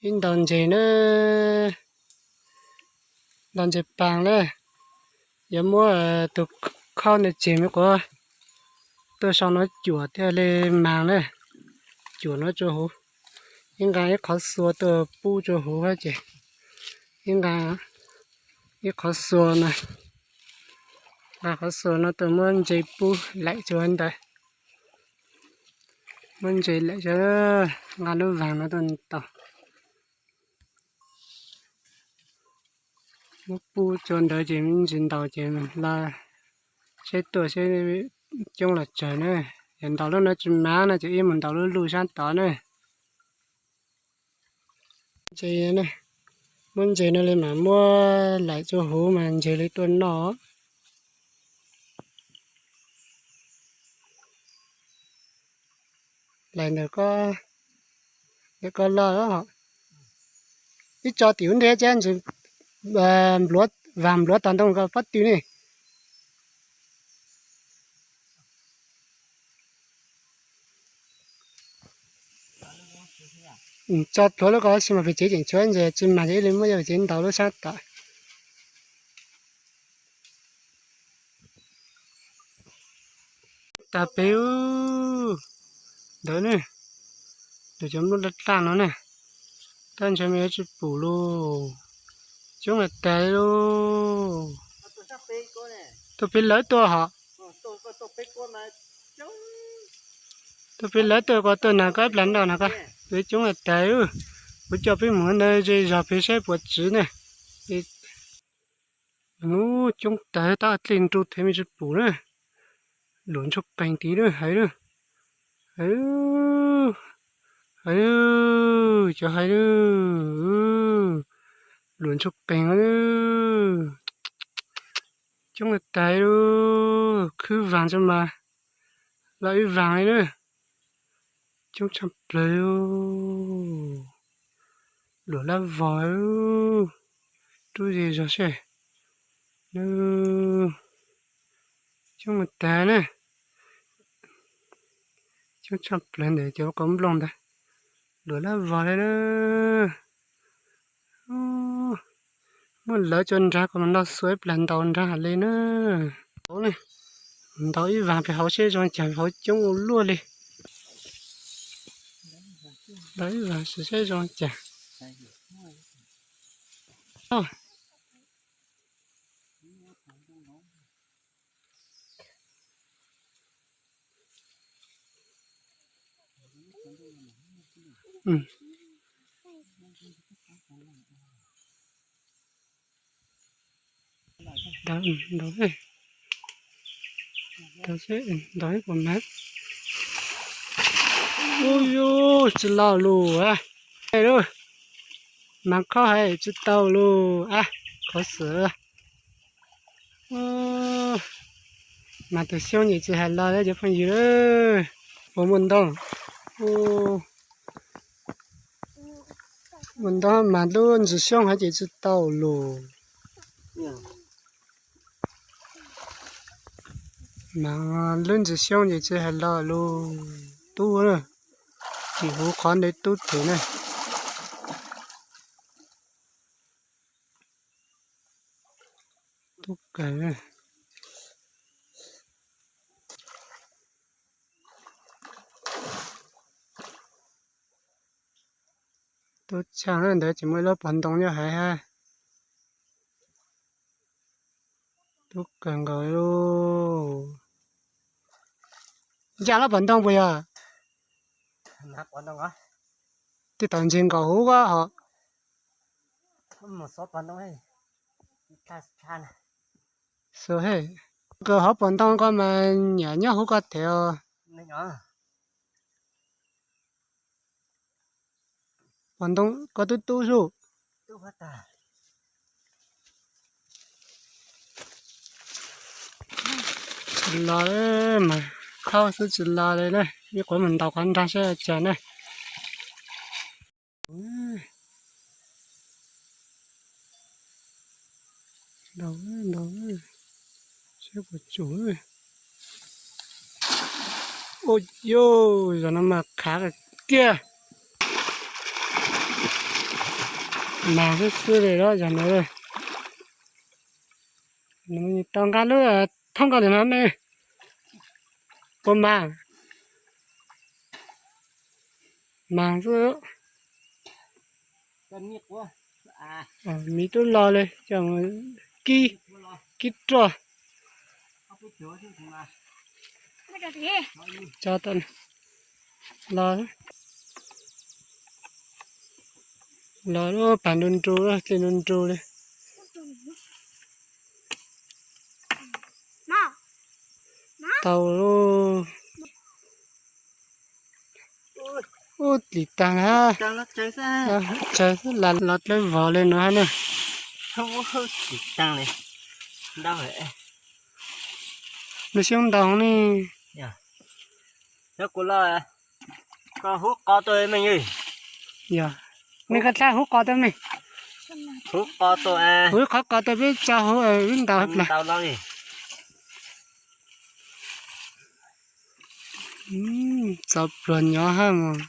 Ib ntaus ntses na, ntaus ntses paas na, yuav muab tus khau ntawd tseg me quav tuaj sau no cuam thiaj li mas na, cuam no rua huv, ib nqa ib qhov xua tuaj pub rua huv hab ces ib nqa ib qhov xua no, nqa qhov xua no tuaj muab ntses pub laim rua ntawd, muab ntses laim rua, nqa lub vaas no tuaj tau. Muab pub rua ntawd ces ntsis ntaus ces la seb tuaj seb coob los tsawg na. Yog ntaus lub no tsis mas no ces ib mus ntaus lub luj sab tod na. Ntses, muab ntses no li mas muab laim rua huv mas ntses li tuaj noj. Laim ntawm ko, ntawm ko loj, ib tso tim ub ntej thiab ntsis, vaas npluav tog ntoo ko pob tw ne. Tso pluav lub ko tab sis mas pem tsev tseem tshuav ntses tsis mas ces ib li muab cov pem tsev ntaus lub sab tom. Tas pem ntawd ne, nws cov nplooj daj daj no ne, tab ntshe mas yuav tsis pum lauj, coob tas tas li lauj. Tuaj pem lawv tuaj hos. Tuaj pem lawv tuaj ko tuaj nag ko ib plag nroj nag ko, pem coob tas tas li. Kuv coj peb mus ntawd ze zog pem saib puas tsiv ne. Hnub coob tas tab dlej nru thev me tsis pum na. Luam ntsuag qees tid lawm, hais lawm, hais lawm, hais lawm, cov hais lawm. Luam ntsuag qees lawm. Coob tas tas li, khwb vaag tso mas loj ib vaag li na. Coob tshaj plawg. Luam lab vog, rub ze zog seb. Coob tas tas na. Coob tshaj plawg ntawm cov qos nplooj ntawd. Luam lab vog li na. Muab lawv tso nrag kom mus noj xua ib plag ntaus nrag hais li na. Ntaus ib vaag pem hauv seb zoo cas, hauv coob ua luaj li. Ntaus ib vaag seb zoo cas. Ntaus, ntaus ib puas mas. Ub yus, tsis los lus a. Mas khob hais tsis tau lus a, khov xwm. Mas tus xyoob ces tsis hais los lawm cov phooj ywg. Puas muaj ntoo? Muaj ntoo mas lub ntsis xyoob hais ces tsis tau lus. Mas lub ntsis xyoob ces tsis hais los lus. Tub, tim huv qhov ntawd tub them na. Tub kawg. Tub tshaj na, ntawd tsis muaj ib lub pov ntoo nyob hais hab. Tub kawg nkaus li. Ncaj lub pov ntoo puas yog? Tej tom ntses nkaum huv ko hos. Xu he, kawg hov pov ntoo ko mas nyiam nyob huv ko them os. Pov ntoo ko tub tub sub. Tsis los mas khaub xwb tsis los li na, ib quav mus ntaus qhov nrag seb cas na. Ntaus, ntaus, seb puas tsum. Ua yus, zaum no mas khav kiag. Mas xwb xwb li los yog no. Tau nqa lub thoob nkaus li no me, puas mas? Mas xwb. Miv tub los li, kib, kib roj. Los, los lub pas nru nru, cej nru nru li. Tau. Ub, tsis tag na. Tsawg xwb, los dlawb vov li no na. Lub xyoob ntau ne. Koj hub qo tuaj me. Yog, me koj txhaj hub qo tuaj me. Hub qo tuaj, hub qhov qo tuaj peb tso hauv, peb ntaus plas. Txav pluag nyob hab mog.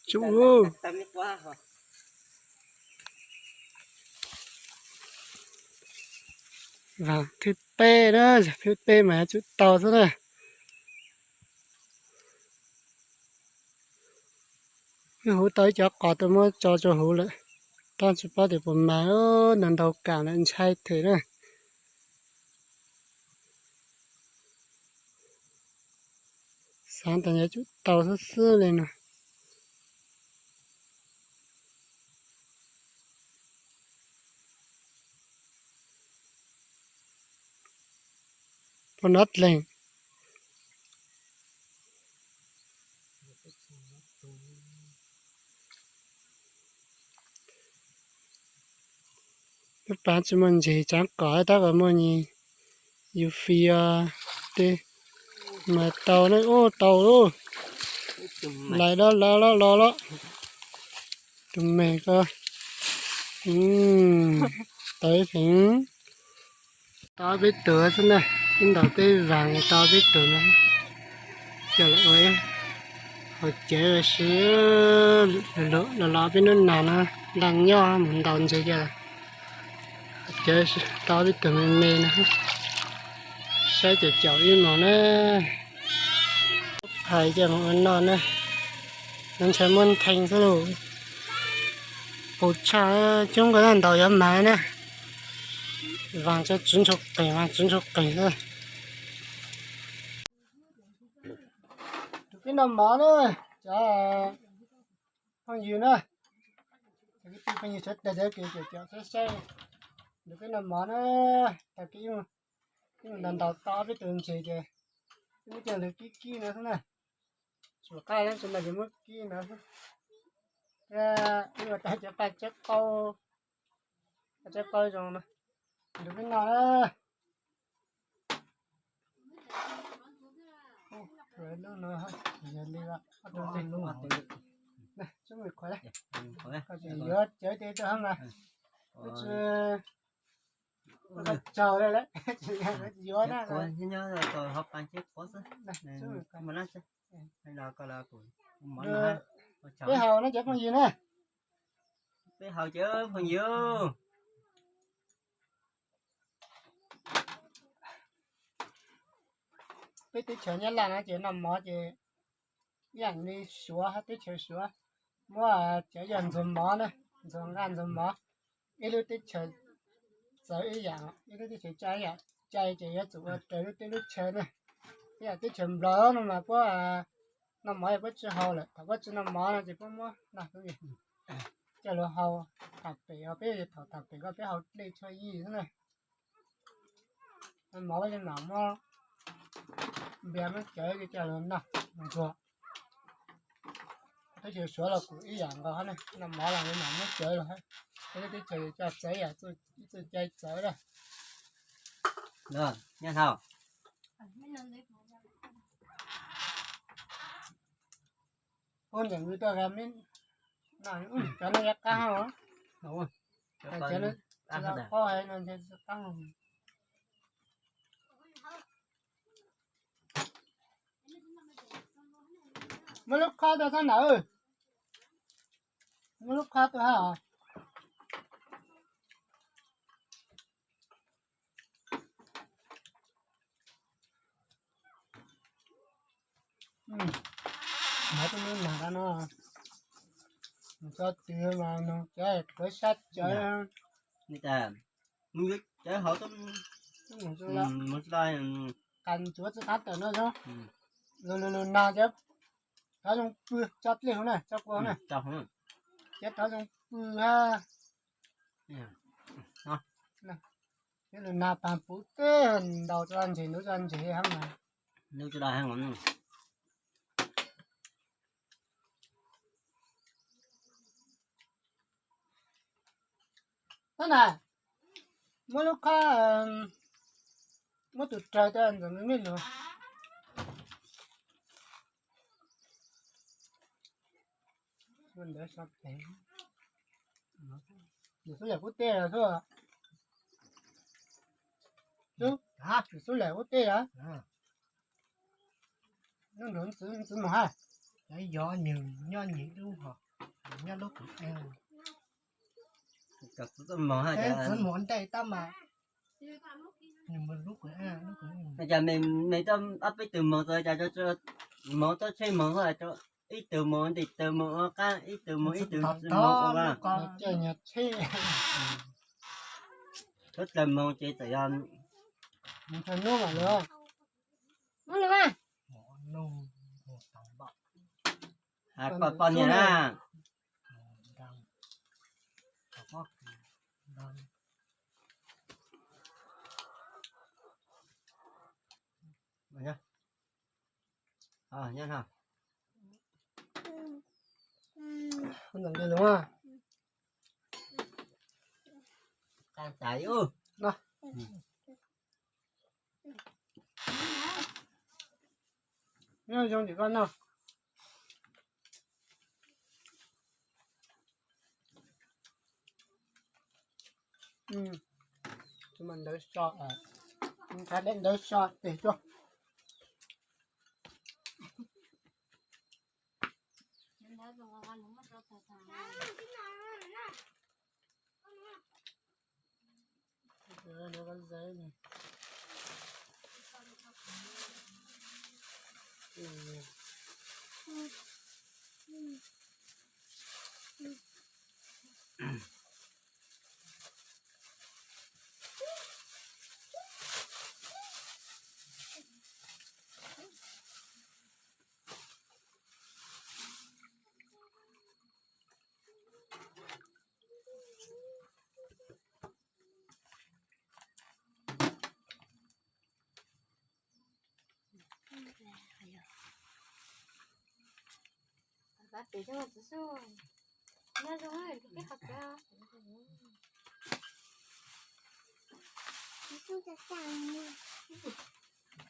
Tsuj. Vas thib peb na, thib peb mas yuav tsum tau xwb na. Wb huv tau ib cov qos tuaj muab tso rau huv lawm, tab tsis paub tias puas mas, ntau ntau kam lawm ntshai thiab na. Xav tias yuav tsum tau xwb xwb li no. Puas nov dlees? Lub pas tsis muaj ntses, tsaav kom tab kom muaj yus fi os, tej mas tau na, ub tau lauj. Lais loj loj loj loj loj. Tus me ko tau ib feem, tau peb tug xwb na, ib ntaus peb vaas tau peb tug no. Coj los ua hauv cawv los sis los los peb hnub nag no ntaj nyob mus ntaus ntses coj los cawv tau peb tug me me no. Saib caum caum ib mos na. Phais coj mus ua noj na. Lub ntsha muab nthee xwb lauj. Qus tshaj, coob kawg, ntaus yuav mag na. Vaas tso tswv ntshua qees, vaas tswv ntshua qees xwb. Tus peb noj mov na, cov phooj ywg na, cov kwv tij phooj ywg sawv daws cov kev caum caum saib saib, tus peb noj mov na, tag kis wb mus ntaus ntaus tau peb tus ntses ces wb muab coj ntawd kib kib no xwb na. Tsis qab na, tsis ntaus ces muab kib no xwb. Wb ua tau cov paj tsawb qaub, paj tsawb qaub zoo no, tus peb noj na. Lub no yog li, yuav cawv ces rau hab mas, tsis tsaug li lawm, yuav na. Peb haus no cov phooj ywg na. Peb haus cov phooj ywg. Peb teb chaws Nyab Laj no ces noj mov ces ib yam li Suav, teb chaws Suav muab cov yog ntxuag mov na, ntxuag nqaj ntxuag mov. Ib lub teb chaws txawv ib yam, ib lub teb chaws cai ib yam. Cai ces yuav tsum ua raws lub teb lub chaw na. Ib yam teb chaws Nplog no mas puab noj mov yog puab tsi hau lawm, thaum puab tsi noj mov no ces puab muab noj xwb. Coj lug hau tham pem os, peb thaum tham pem ko peb hau dlej tshuaj yij xwb na. Mov li mam muab npias muab cawv coj lug noj ntxuag. Teb chaws Suav los kuj ib yam nkaus hab, noj mov los mam muab cawv lug hab. Peb teb chaws coj txawv ib yam, ib txuj cai txawv na. Ub, nyeem tuaj, cov no yuav qab hab, cov no tsis tau qaub no ntshe tsis qab. Muab lub khob tuaj sab nraud. Muab lub khob tuaj hab os. Muab tus lub nag no, tso twg mas no, kuv sab cawv. Cawv hauv, qas ntsuav tsis qab tawm no, lug lug lug nag cov, thov zoo pw, tso dlej hauv na, tso kua hauv na, cov thov zoo pw hab. Cov lug nag paag puv teb ntaus tso ntseg, nub tso ntseg hab mas. Tab na, muab lub khob, muab tus rawg tuaj ntxuav me me lug. Ntawd so pem, nws xub yam kub teb los xwb. Xub, nws xub yam kub teb los. Nub nrug ntxwv moog hab. Yog nwg nyob nwg lub hov, nyob lub kwv, ntxwv moog ntej tab mas, nws moog lub kwv, lub kwv. Cas mej tuaj ob peb tug moog txog cas, moog tuaj tsheej moog xwb, ib tug moog ntim tawg moog ua qaab, ib tug moog ib tug moog ua, tsheb, tsheb dlaws moog ces txawm yog ntshai nub mas lawm. Poj niam na. Nyob zoo ces koj noj. Tus mas ntawv so, ntawv so tes tuaj.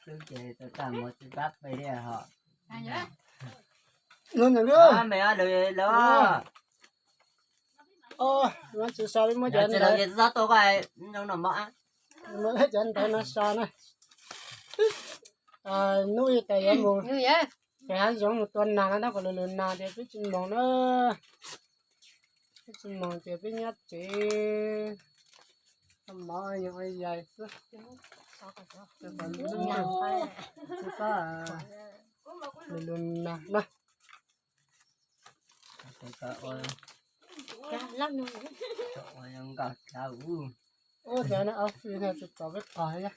Xwb ces tau tag mus tsis pab pem li hos. Mej ob lwm lawm. Tsis so li muab cov ntawv, cov ntawv no so na. Nub tas yuav mus pem hav zoov mus tua nas no tab kom lwm lwm nas ces peb tsis moog na. Peb tsis moog ces peb nyob tsev, mov yog ua yais xwb. Tsis pab lwm lwm nas na. Ua cas no ob fwj tsis tau peb qog thiab.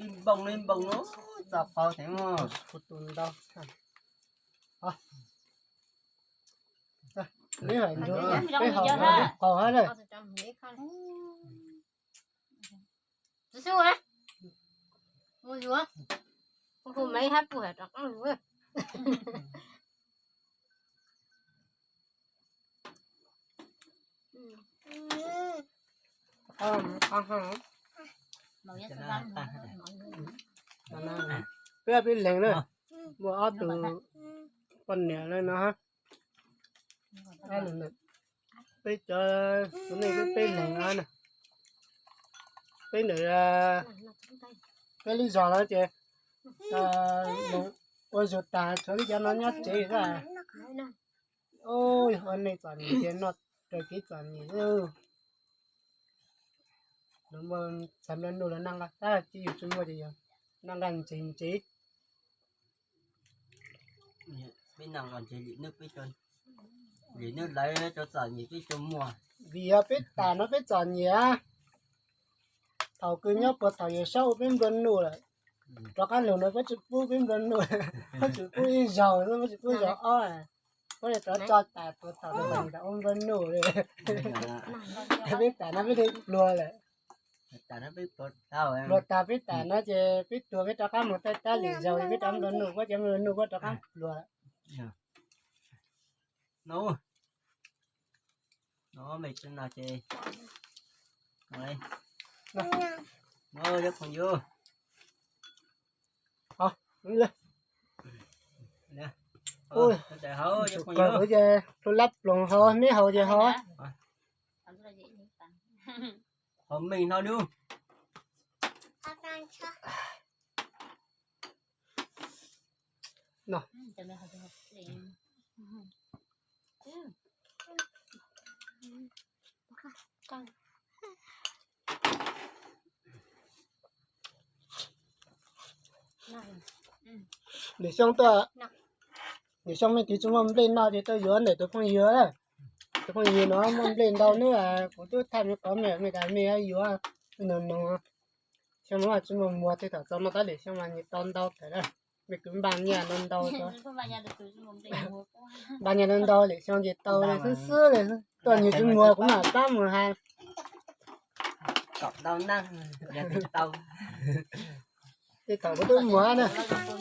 Ib npoo ib npoo no txaus qau heev os. Kuv tus ntau. Neb hais nrug peb hauv qaug hab na. Tsis xub, mus yuav, kuv kuv me hab puag rov qaab lug. Peb peb leeg na, muaj ob tug poj niam le no hab. Peb cov kuv nej peb peb leeg na. Peb ntawm peb lub zog no ces mus ua zug tas tshuav li cov no nyob tsev xwb. Ua nej txom nyem ces noj raws kev txom nyem xwb. Lawv muaj txhais nplua nuj los noj nqaj tab sis yus tsis muaj ces yog noj nqaj ntsev ntsev. Peb noj nqaj ntsev li, li nej lawv cov txom nyem peb tsis muaj. Vim yog peb tas no peb txom nyem. Thaum kws nyob puag thaum yawg saub ua peb nplua nuj lawm, rov qab lug no peb tsis pub peb nplua nuj, peb tsis pub ib zaug, peb tsis pub zaug ob, peb rov tso tas puag thaum ntawd ua nplua nuj li. Peb tas no peb li pluag lawm. Pluag tas peb tas no ces peb tuag peb rov qab mus thawj tab lwm zaug peb rov nplua nuj, peb cov nplua nuj peb rov qab pluag. Tus lab ploog haus, meb haus ces haus. Haus meej no dub. Lwm xyoo tuaj, lwm xyoo me kwv tsis muaj nplej noj ces tuaj yuav ntawm tus phooj ywg. Tus phooj ywg no muaj nplej ntau nawb, kuv twb thaij me qhov me me tas me yuav noo noo. Xyoo no tsis muaj muag tej thaum txog no tab lwm xyoo mas nyias tau ntau tawm na. Me kwv npaj nyiaj ntau ntau, npaj nyiaj ntau ntau lwm xyoo ces tau li xwb xwb li. Tuaj nyias tsis muag kuv mam pab mus hais. Tej thaum kuv twb muag na,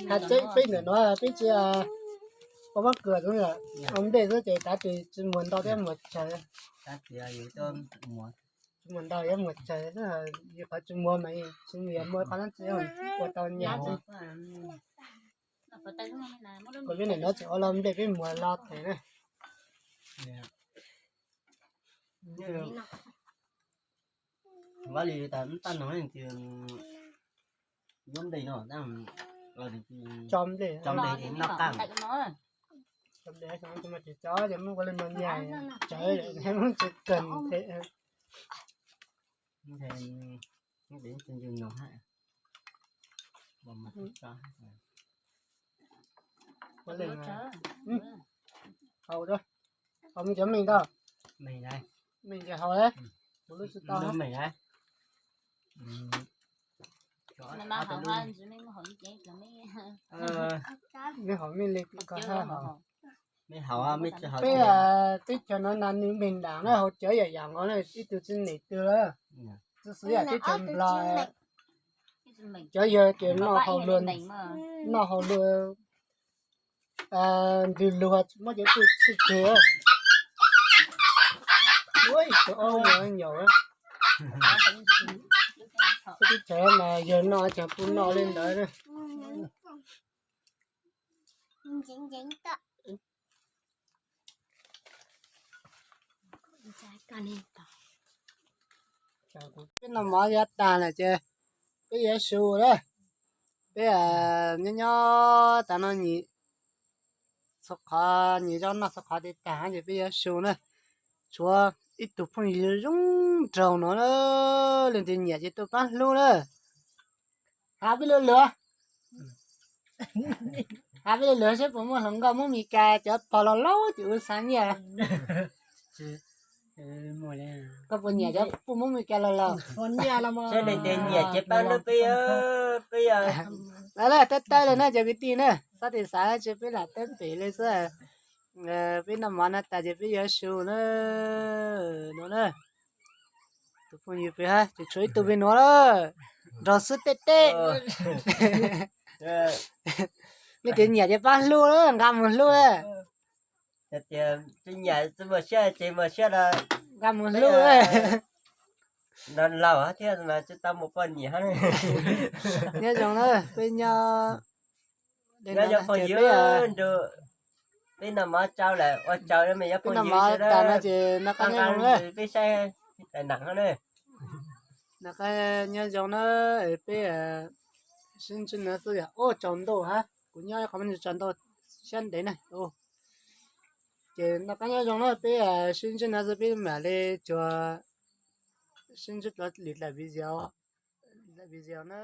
hais tseeb peb ntawm no peb tsis ua mab kws xwb, ua nplej xwb ces kav tsij tsis muag ntau thiab muag tsawg. Tsis muag ntau thiab muag tsawg xwb, yus qhov tsis muag mas tsis muag, yog muag qhov no tsis ua tau nyiaj xwb. Kuv peb ntawm no tseem ua los nplej peb muag los them na. Vaj li tas ntaj no yuav nplej no, tso nplej, tso nplej noj qab. Tsis tso ces muab ua li no nyas, tsawv muab tsis kawg thiab. Haus, haus me cov me ntag. Me ces haus, kuv lub tsis tau. Mej haus mej li ko, peb teb chaws no nas nws me nram na, haus cawv yam yam nkaus na, ib tug tsis nim twg lawm. Txwv xwm yam teb chaws Nplog, cov yawg ces noj haus luag, noj haus luag ntws luag, muab cov twj txhij tseg. Ua tus aub nyaum, teb chaws mas yawg noj tseem pub noj li ntawd. Peb noj mov yuav tag lawm ces peb yuav su lawm. Peb nyob nyob tas no nyias txhua qhov nyias zoj noj txhua qhov tiv tag ces peb yuav su na. Tshuav ib tug phooj ywg zoo nraug no, leej twg nyiam ces tuaj pab hlub na. Hab peb luag luag, hab peb luag luag seb puas muaj hluas nkauj Hmoob Mes Kas cov pog laus laus ces ua xav nyiaj. Koj puas nyiam cov puj Hmoob Mes Kas laus laus? Seb leej twg nyiam ces pab hlub peb. Peb, lawv tawb tawb li na cov kwv tij na, txhob tis xav tsis peb lam tawb pem li xwb. Peb noj mov no tas ces peb yuav su na, no na. Tus phooj ywg pem hab ces tshuav ib tug pem nuav lawm, nrog xwb teb teb. Nej tes nyiam ces pab hlub, nqa mus hlub. Tsis nyiam tsis muaj siab ces muaj siab, nqa mus hlub. Nrog laus thiab mas tsis tau muaj poj niam. Nyob zoo na, peb nyob, nyob zoo phooj ywg, peb noj mov tsau lawm ua tsaug, peb noj mov tas no ces noj qab nyob zoo na, peb saib tais nam na. Noj qab nyob zoo na, peb sib ntsib no xwb yog ua tsaus ntuj hab. Kuv nyob qhov no tso ntau siab ntev na. Ces noj qab nyob zoo na, peb sib ntsib no xwb, peb mam li tsuas sib ntsib dua lwm daim video, daim video na.